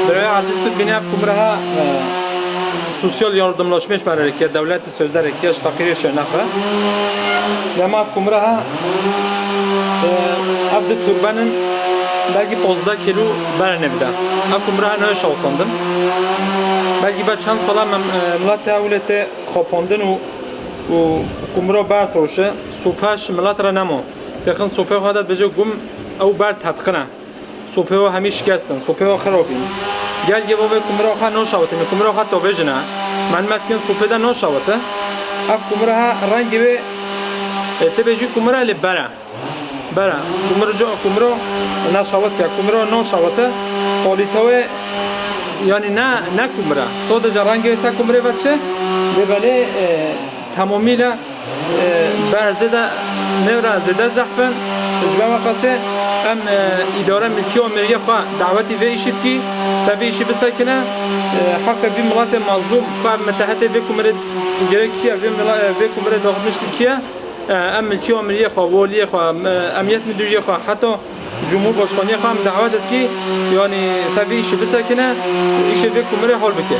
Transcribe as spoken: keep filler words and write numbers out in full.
Birayê ezîz, tu dibînî ev kumre ha, e, sosyal yardımlaşma ji me re kiriye, dewletê sözde re kiriye, ji feqîrê şênaxe. Lema ev kumre ha, e, ev di turbenin belkî pazdeh kîlo bere nêvde. Ev kumre ha nayê şawitandin. Belkî ve çend sala mem-, e, miletê ewlê tê xapandin û, û kumro ber troşe, sope ji milet re nemo. Têxin sopê xwe de dibêje gum ew ber tedqine. Sopê wa hemî şikestin, sopê wa xirab in. Gel gê bo vê kumira xwe naşawitin, kumira xwe tavêjine. Menimet kin sopê de naşawite. Ev kumira ha rengê wê, e, tê bêjî kumira lê bere. Bere. Kumira, kumira naşawit ya, kumira naşawite. Kalîte wê, yani ne, ne kumira. Sadece rengê wê se kumrê ve çi? Lê belê, e, tamamîle e, ber zêde, nêvra zêde zehf in. Ji ber wexasê em, e, îdare milkî û amiriyê xwe dawetî vê îşî dikî, se vê îşî bisekine, e, heqê vî miletê mazlûm ku ev mitehitê vê kumirê girêkiye, vê mila-, e, vê kumirê daxuyanîş dikiye, e, em milkî û amiriyê xwe, waliyê xwe, em, e, emniyet müdüriyê xwe, heta Cumhurbaşkaniyê xwe em dawet dikî, yanî se vê îşî bisekine, îşê vê kumirê hal bike.